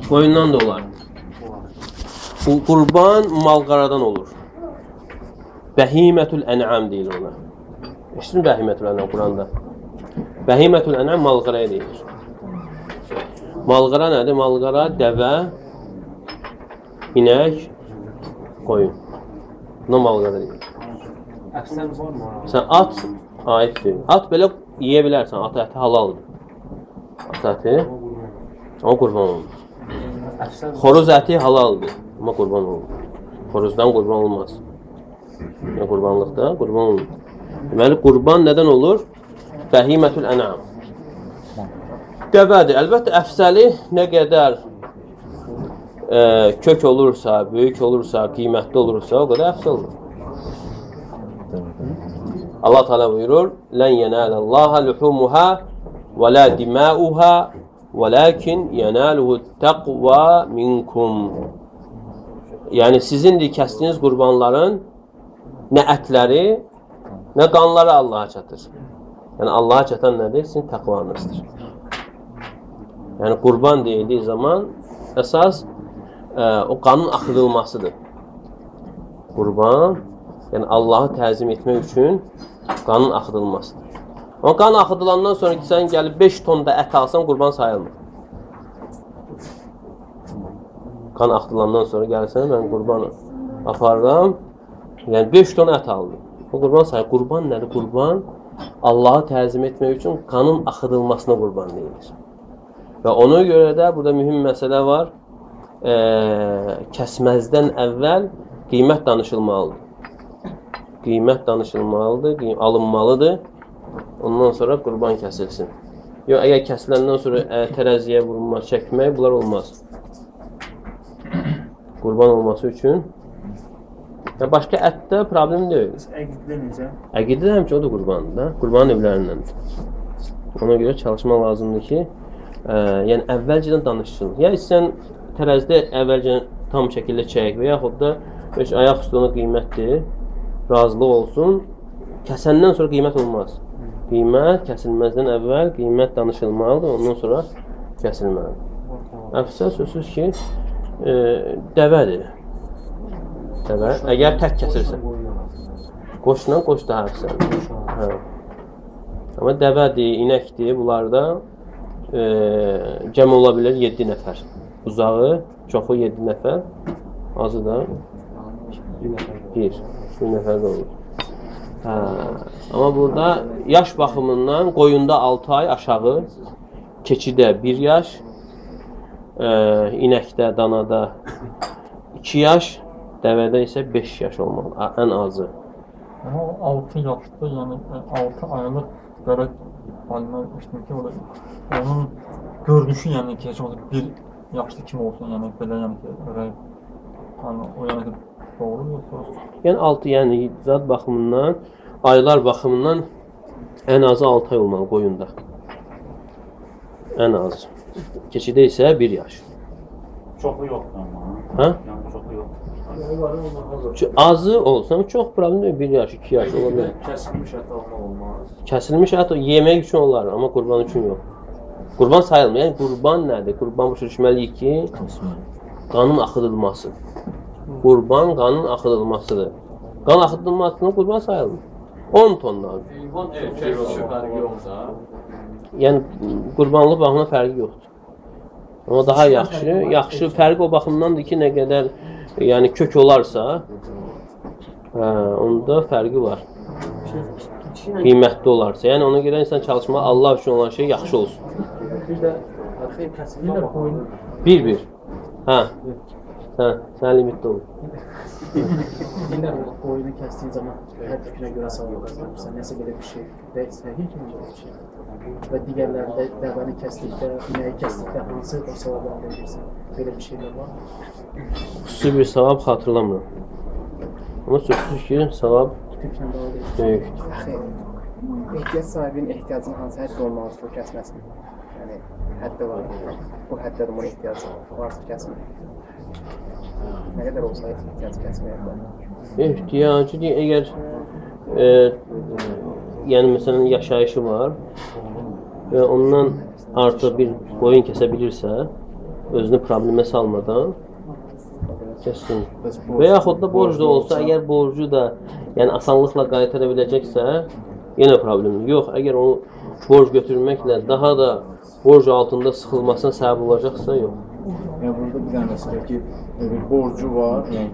Qoyundan da olar. Qurban malqaradan olur. Bəhimətül ən'am deyilir ona. Eşitdin bəhimətül ən'am Quranda? Bəhimətül ən'am malqaraya deyilir. Malqara nədir? Malqara dəvə, inək, qoyun. Buna malqara deyilir. Əfsəl varmı? Sən at aiddir. At belə yeyə bilərsən. At əti halaldır. At əti amma qurban olmaz. Xoruz əti halaldır, amma qurban olmaz. Xoruzdan qurban olmaz. Yəni qurbanlıqda qurban olmaz. Deməli, qurban nədən olur? Bəhimətül ən'am. Dəvədir. Əlbəttə, əfsəli nə qədər kök olursa, böyük olursa, qiymətli olursa, o qədər əfsəl olur. Allah Teala buyurur: "Lən yenalallaha luhumuha və la dimauha, velakin yenaluhu taqva minkum." Yəni sizin kəsdiyiniz qurbanların nə ətləri, nə qanları Allaha çatır. Yəni Allaha çatan nədir? Sizin təqvanızdır. Yəni qurban deyildiyi zaman əsas o qanın axıdılmasıdır. Qurban, yəni Allahı təzim etmək üçün qanın axıdılmasıdır. Amma qan axıdılandan sonra ki, sən gəlib 5 ton da ət alsan, qurban sayılmır. Qan axıdılandan sonra gəlsən, mən qurban aparıram, yəni 5 ton ət aldım. O qurban sayılır. Qurban nədir? Qurban Allahı təzim etmək üçün qanın axıdılmasına qurban deyilir. Və ona görə də burada mühüm məsələ var. Kəsməzdən əvvəl qiymət danışılmalıdır. Qiymət danışılmalıdır, alınmalıdır. Ondan sonra qurban kəsilsin. Yox, əgər kəsiləndən sonra tərəziyə vurma, çəkmək, bunlar olmaz. Qurban olması üçün. Yəni, başqa ətdə problem deyil. Əqidə necə? Əqidə də həmçinin o da qurbandır da. Qurbanın növlərindəndir. Ona görə çalışmaq lazımdır ki, yəni əvvəlcədən danışsın. Ya istəyən tərəzidə əvvəlcədən tam şəkildə çək və yaxud da ayaq üstü ona qiymətdir, razılıq olsun. Kəsəndən sonra qiymət olmaz. Qiymət kəsilməzdən əvvəl qiymət danışılmalıdır, ondan sonra kəsilməlidir. Əfsəl sözsüz ki, dəvədir. Dəvə, əgər tək kəsilsə. Qoşla qoş daha əfsəldir. Hə. Amma dəvədir, inəkdir, bunlarda cəm ola bilər 7 nəfər. Uzağı, çoxu 7 nəfər, azı da 1 nəfər də olur. Hə, amma burada yaş baxımından qoyunda 6 ay aşağı, keçidə 1 yaş, inəkdə, danada 2 yaş, dəvədə isə 5 yaş olmalı, ən azı. Amma o 6 yaşda, yəni 6 aylıq qara alimlər eşitdim ki, onun görünüşü, yəni ki, heç olmasa 1 yaşlı kimi olsun, yəni belə, yəni ki, rəy, yəni o yəni ki, doğru yoxsa? Yəni 6, yəni zat baxımından, aylar baxımından ən azı 6 ay olmalı qoyunda. Ən azı. Keçidə isə 1 yaş. Çoxu yoxdur amma. Hə? Yəni çoxu yoxdur. Azı olsa, çox problem deyil, 1 yaş, 2 yaş ola bilər. Kəsilmiş ət almaq olmaz. Kəsilmiş ət yemək üçün olar, amma qurban üçün yox. Qurban sayılmır. Yəni qurban nədir? Qurban başa düşməliyik ki, qanın axıdılması. Qurban qanın axıdılmasıdır. Qan axıdılmasına qurban sayılmır. 10 tondan. Heyvan erkək dişi fərqi yoxsa? Yəni qurbanlıq baxımından fərqi yoxdur. Amma daha yaxşı, yaxşı fərq o baxımdandır ki, nə qədər yəni kök olarsa, onda fərqi var. Qiymətli olarsa. Yəni ona görə insan çalışmalı, Allah üçün olan şey yaxşı olsun. Bir də Bir-bir. Hə. Sən limitdə olur. Deyirlər, qoyunu kəsdiyin zaman hər tükünə görə savab qazanırsan, nəsə belə bir şey və səhih kimi bir şey. Və digərlərində dəvəni kəsdikdə, inəyi kəsdikdə hansı o savabı əldə edirsən? Belə bir şeylər var mı? Xüsusi bir savab xatırlamıram. Amma sözsüz ki, savab böyükdür. Ehtiyac sahibinin ehtiyacının hansı həddə olmalıdır kəsməsin? Yəni, həddə var. Bu həddə də bunun ehtiyacı varsa kəsmir. Nə qədər olsa ehtiyacı kəsməyə bilər? Ehtiyacı deyil, əgər yəni məsələn yaşayışı var və ondan artıq bir qoyun kəsə bilirsə, Özünü problemə salmadan kəssin. Və yaxud da borc da olsa, əgər borcu da yəni asanlıqla qaytara biləcəksə, yenə problem yox. Əgər onu borc götürməklə daha da borc altında sıxılmasına səbəb olacaqsa, yox. Yəni burada bir dənə məsələ ki, bir borcu var, yəni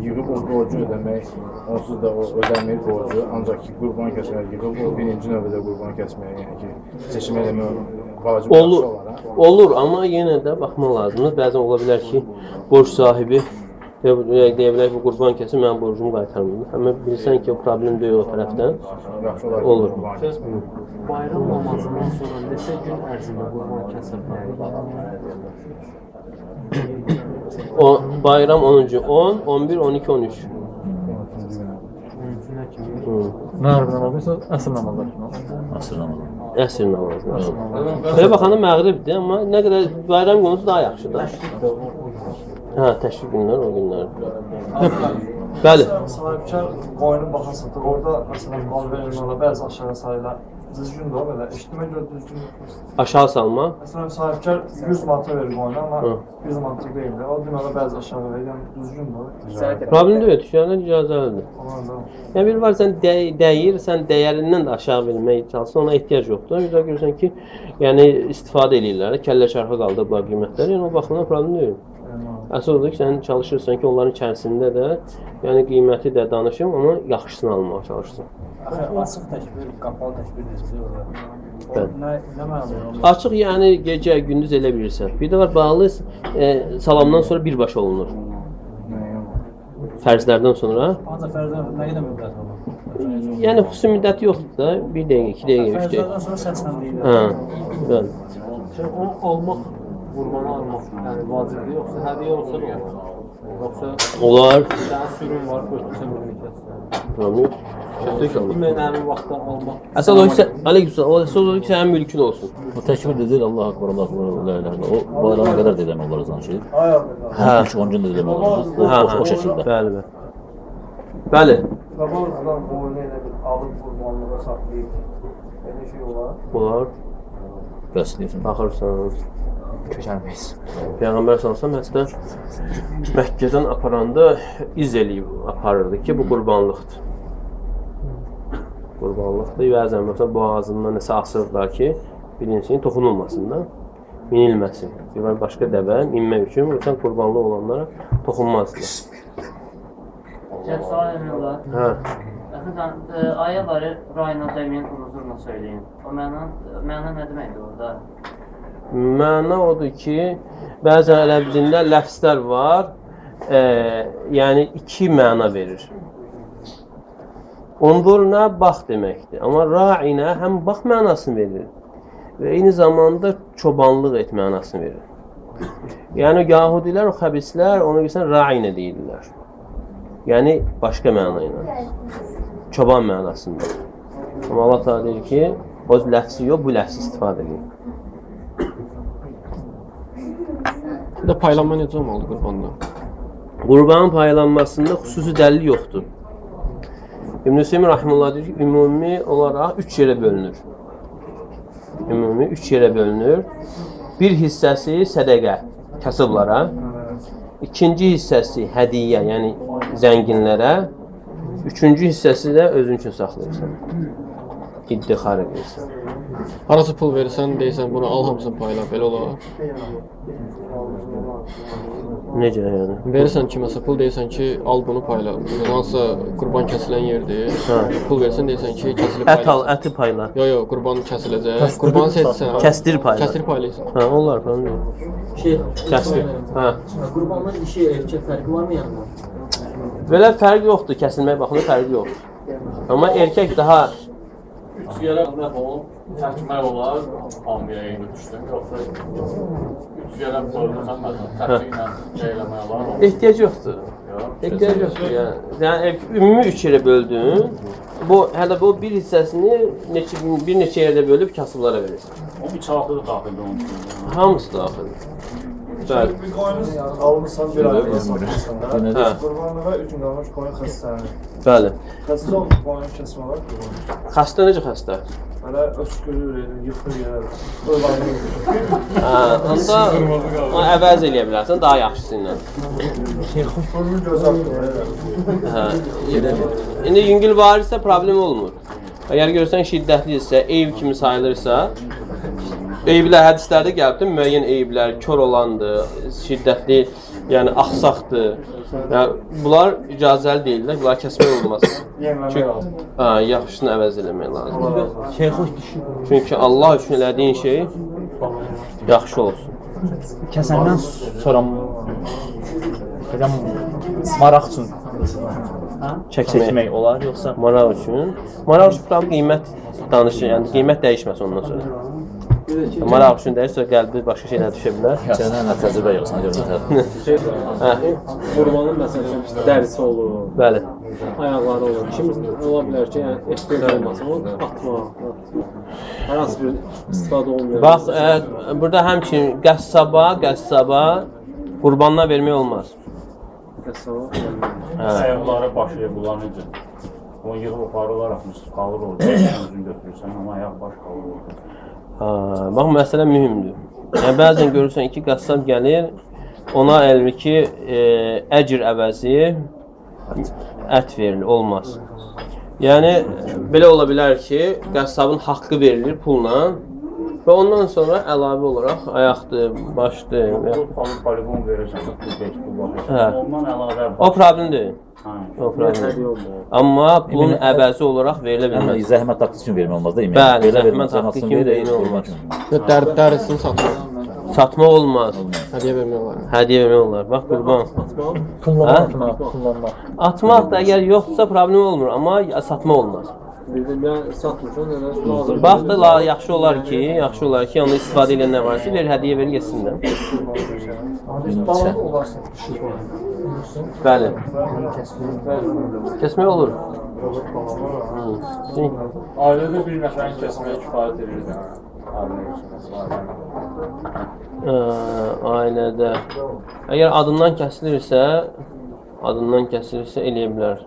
yığıb o borcu ödəmək, onsuz da o ödəmir borcu, ancaq ki, qurban kəsməyə yığıb, o birinci növbədə qurban kəsməyə, yəni ki, seçim eləmək vacib olur, olur, amma yenə də baxmaq lazımdır. Bəzən ola bilər ki, borc sahibi deyə bilər ki, bu qurban kəsim, mənim borcumu qaytarmır. Amma bilirsən ki, o problem deyil o tərəfdən. Olur. Bayram namazından sonra neçə gün ərzində qurban kəsə bilərik? O, bayram 10-cu, 10, 11, 12, 13. Məğrib namazı isə əsr namazı. Əsr namazı. Əsr namazı. Belə baxanda məğribdir, amma nə qədər bayram günü daha yaxşıdır. Hə, təşrik günlər o günlər. Bəli. Sahibkar qoyunu baxa satır. Orada məsələn qal verilmə ola, bəzi aşağı sayılar. Düzgündür o belə. Eşitmə görə düzgün. Aşağı salma. Məsələn sahibkar 100 manata verir qoyunu, amma 100 manata deyil. O deməli bəzi aşağı verir, yəni düzgündür. Problem deyil, tüccarlar icazəlidir. Yəni bir var sən dəyir, sən dəyərindən də aşağı verməyə çalışsan, ona ehtiyac yoxdur. Bir də görürsən ki, yəni istifadə eləyirlər, kəllə çarxı qaldırıblar qiymətləri, yəni o baxımdan problem deyil. Əsas odur ki, sən çalışırsan ki, onların içərisində də, yəni qiyməti də danışım, amma yaxşısını almağa çalışırsan. Açıq təkbir, qapalı təkbir necə orada? Nə mənada? Açıq, yəni gecə, gündüz elə bilirsən. Bir də var, bağlı salamdan sonra birbaşa olunur. Fərzlərdən sonra. Ancaq fərzlərdən nə qədər müddət olur? Yəni xüsusi müddəti yoxdur da, 1 dəqiqə, 2 dəqiqə, 3 dəqiqə. Fərzlərdən sonra səslə deyilir. Hə, bəli. Onu almaq, qurbanı almaq, yəni vacibdir, yoxsa hədiyyə olsa da olar? Yoxsa olar. Bir dənə sürüm var, götürsən birini kəssən. Problem yox. Demək, həmin vaxtda almaq. Əsas odur ki, aleykümselam, əsas odur ki, sənin mülkün olsun. O təkbir deyil, Allah akbar, Allah akbar, la ilahe illallah. O bayrama qədər də eləmək olar o şey. Hə. 3-10 gün də eləmək olar. O şəkildə. Bəli, bəli. Bəli. Qabaqdan boynu elə bir alıb qurbanlığa saxlayıb. Elə şey olar? Olar. Bəsləyirsən. Baxırsan. Köçərməyiz. Peyğəmbər sallallahu əleyhi və səlləm hətta Məkkədən aparanda iz eləyib aparırdı ki, bu qurbanlıqdır. Qurbanlıqdır. Bəzən məsələn boğazından nəsə asırdılar ki, bilinsin, toxunulmasın da, minilməsin. Yəni başqa dəvə minmək üçün məsələn qurbanlıq olanlara toxunmazdılar. Cəb sual eləmirlər. Hə. Baxın, ayə var, rayna deməyin huzurla söyləyin. O məna nə deməkdir orada? Məna odur ki, bəzən ərəb dilində ləfslər var, yəni iki məna verir. Onzurna bax deməkdir, amma ra'inə həm bax mənasını verir və eyni zamanda çobanlıq et mənasını verir. Yəni yahudilər, o xəbislər ona görsən ra'inə deyirlər. Yəni başqa məna ilə, çoban mənasında. Amma Allah Teala deyir ki, o ləfsi yox, bu ləfsi istifadə edir. Bir də paylanma necə olmalıdır qurbanda? Qurbanın paylanmasında xüsusi dəlil yoxdur. İbn Hüseyin rahimehullah deyir ki, ümumi olaraq 3 yerə bölünür. Ümumi 3 yerə bölünür. Bir hissəsi sədəqə, kasıblara. İkinci hissəsi hədiyyə, yəni zənginlərə. Üçüncü hissəsi də özün üçün saxlayırsan. İddixar edirsən. Harasa pul verirsən, deyirsən bunu al, hamısını payla, belə olar. Necə yəni? Verirsən kiməsə pul, deyirsən ki, al bunu payla. Məsələn, hansısa qurban kəsilən yerdir. Hə. Pul verirsən, deyirsən ki, kəsilib payla. Ət al, əti payla. Yox, yox, qurban kəsiləcək. Qurban seçsən. Kəsdir payla. Kəsdir paylayırsan. Hə, onlar falan deyil. Şeyx, kəsdir. Hə. Qurbanın dişi erkək fərqi varmı yanında? Belə fərq yoxdur, kəsilmək baxımından fərqi yoxdur. Amma erkək daha 3 yerə onu çəkmək olar, hamıya eyni düşdüm, yoxsa 3 yerə bölünürsən, məsələn, çəki ilə şey eləmək olar? Ehtiyac yoxdur. Ehtiyac yoxdur, yəni. Yəni, ümumi 3 yerə böldün, bu, hələ bu bir hissəsini bir neçə yerdə bölüb kasıblara verirsən. O bıçaqlı da daxildir onun üçün. Hamısı daxildir. Bəli. Bir qoyunu almışsan, bir ayda satmışsan da. Qurbanlığa 3 gün qalmış qoyun xəstələnir. Bəli. Xəstə olmuş qoyunu kəsmək olar qurbanı. Xəstə necə xəstə? Hələ öskürür, yıxır yerə. Onda onu əvəz eləyə bilərsən, daha yaxşısı ilə. Burnunu göz atdı. İndi yüngül var isə problem olmur. Əgər görürsən şiddətlidirsə, eyb kimi sayılırsa, eyiblər hədislərdə gəlibdir, müəyyən eyiblər, kör olandır, şiddətli, yəni axsaqdır. Yəni, bunlar icazəli deyirlər, bunlar kəsmək olmaz. Yeniləmək lazım. Yaxşısını əvəz eləmək lazımdır. Çünki Allah üçün elədiyin şey yaxşı olsun. Kəsəndən sonra maraq üçün çəkmək olar, yoxsa? Maraq üçün. Maraq üçün qiymət danışır, yəni qiymət dəyişməz ondan sonra. Maraq üçün dəyişsə, qəlbi başqa şeylər düşə bilər. Sənə təcrübə yox, sənə görə təcrübə. Qurbanın məsələn, dərisi olur, bəli, ayaqları olur. Kim ola bilər ki, yəni, ehtiyac olmasın, onu atmaq, hər hansı bir istifadə olmuyor. Bax, burada həmçinin qəssaba qurbanına vermək olmaz. Qəssaba? Ayaqları, başı, bunlar necə? Onu yığıb aparırlar, qalır orada, özünü götürürsən, amma ayaq baş qalır orada. Bax, məsələ mühümdür. Yəni, bəzən görürsən ki, qəssab gəlir, ona elvir ki, əcr əvəzi ət verilir, olmaz. Yəni, belə ola bilər ki, qəssabın haqqı verilir pulla və ondan sonra əlavə olaraq ayaqdır, başdır. Pul poligon verirsən, pul 5, pul baxırsan, ondan əlavə... O problem deyil. O problem. Amma pulun əvəzi olaraq verilə bilməz. Zəhmət haqqı üçün vermək olmaz da, bəli, zəhmət haqqı kimi vermək olmaz. Dərisini satmaq. Satmaq olmaz. Hədiyyə vermək olar. Hədiyyə vermək olar. Bax, qurban. Kullanmaq. Atmaq da əgər yoxdursa problem olmur, amma satmaq olmaz. Bax da yaxşı olar ki, onu istifadə edən nə varsa ver, hədiyyə verin, getsin də. Bəli. Kəsmək olur. Ailədə bir nəfərin kəsməyə kifayət edir də. Ailədə. Əgər adından kəsilirsə, eləyə bilər.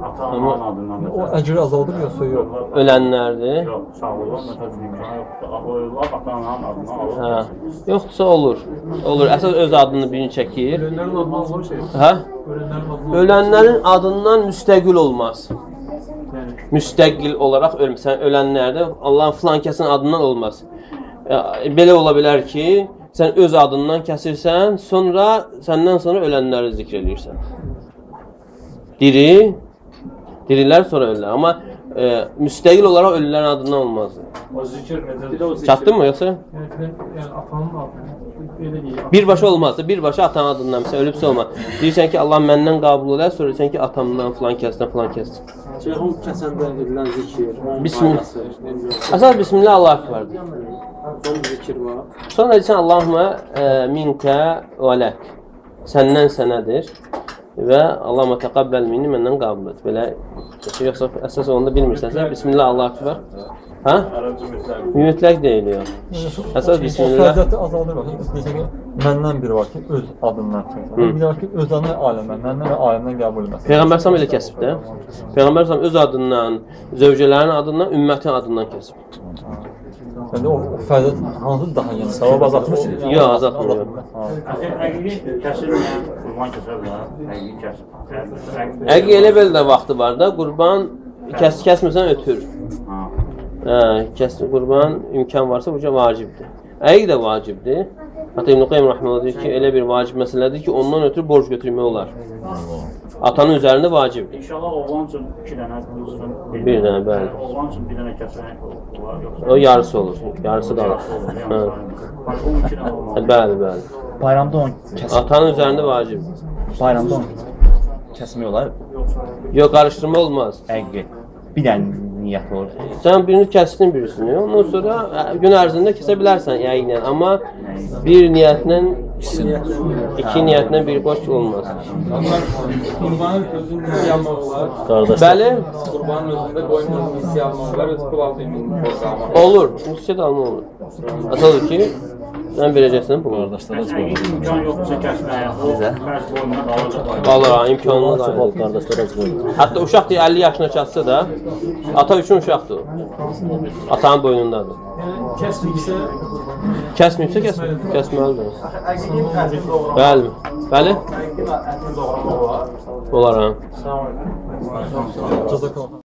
Atanın adından O əcri azaldır yoxsa yox? Ölənlərdir. Yox, sağ olun, məsəl üçün imkanı yoxdursa, qoyurlar, atanın adından alır. Yoxdursa olur. Olur. Əsas öz adını birini çəkir. Ölənlərin adından olur şey. Hə? Ölənlərin adından müstəqil olmaz. Müstəqil olaraq ölmüsən, ölənlərdə Allahın filan kəsin adından olmaz. Belə ola bilər ki, sən öz adından kəsirsən, sonra səndən sonra ölənləri zikr eləyirsən. Dirilər sonra ölülər. Amma müstəqil olaraq ölülərin adından olmaz. O zikir necədir? Çatdın mı yoxsa? Yəni atanın adından. Birbaşa olmaz. Birbaşa atanın adından. Məsələn, ölübsə olmaz. Deyirsən ki, Allah məndən qəbul olar, sonra deyirsən ki, atamdan filan kəsdən, filan kəsdən. Şeyxum kəsəndə edilən zikir, Bismillah. Əsas Bismillah Allah Akbardır. Son zikir var. Sonra deyirsən, Allahümə minkə və lək. Səndən sənədir. Və Allahümə təqəbbəl minni, məndən qəbul et. Belə, yoxsa əsas onu da bilmirsənsə, Bismillah Allah Akbar. Hə? Mütləq deyil, yox. Əsas Bismillah. O fəziyyəti azaldır. Deyirsən ki, məndən biri var ki, öz adından kəsir. Biri var ki, öz adından aləmdən, məndən və aləmdən qəbul etməsin. Peyğəmbər sallam elə kəsib də. Peyğəmbər sallam öz adından, zövcələrin adından, ümmətin adından kəsib. Yəni o fəziyyət hansı daha yəni? Savab azaltmış idi. Yox, azaltmır. Əqiqi kəsilməyən qurban kəsə bilər. Əqiqi kəsib. Əqiqi elə belə də vaxtı var da, qurban kəsməsən ötür. Qurban imkan varsa bu cür vacibdir. Əqiq də vacibdir. Hətta İbn-i Qayyim rəhməllah deyir ki, elə bir vacib məsələdir ki, ondan ötürü borc götürmək olar. Atanın üzərində vacibdir. İnşallah oğlan üçün 2 dənə, qız üçün bir dənə, bəli. Oğlan üçün bir dənə kəsmək olar, yoxsa? O yarısı olur, yarısı qalır. Bəli, bəli. Bayramda onu kəsmək. Atanın üzərində vacibdir. Bayramda onu kəsmək olar? Yox, qarışdırma olmaz. Əqiqi. Bir dənə niyyət olur. Sən birini kəsdin birisini, ondan sonra gün ərzində kəsə bilərsən yəqinlə, amma bir niyyətlə, iki niyyətlə bir qoş olmaz. Qurbanın özünü hissəyə almaq olar. Bəli. Qurbanın özündə qoyunun özünü hissəyə almaq olar, öz pul aldı ümumi borcu almaq. Olur, hissəyə də almaq olur. Əsas ki, Sən verəcəksən pulu. Qardaşlara az qoyulur. İmkan yoxdursa kəsməyə, o mərz boynuna qalacaq. Qalır ha, imkanlı da. Qardaşlara az qoyulur. Hətta uşaq deyə 50 yaşına çatsa da, ata üçün uşaqdır. Atanın boynundadır. Kəsməyibsə, Kəsməyibsə kəsməlidir. Axı əqiqin ətini doğramaq. Bəli. Bəli? Əqiqin ətini doğramaq olar. Olar ha. Salam. Cəzakallah.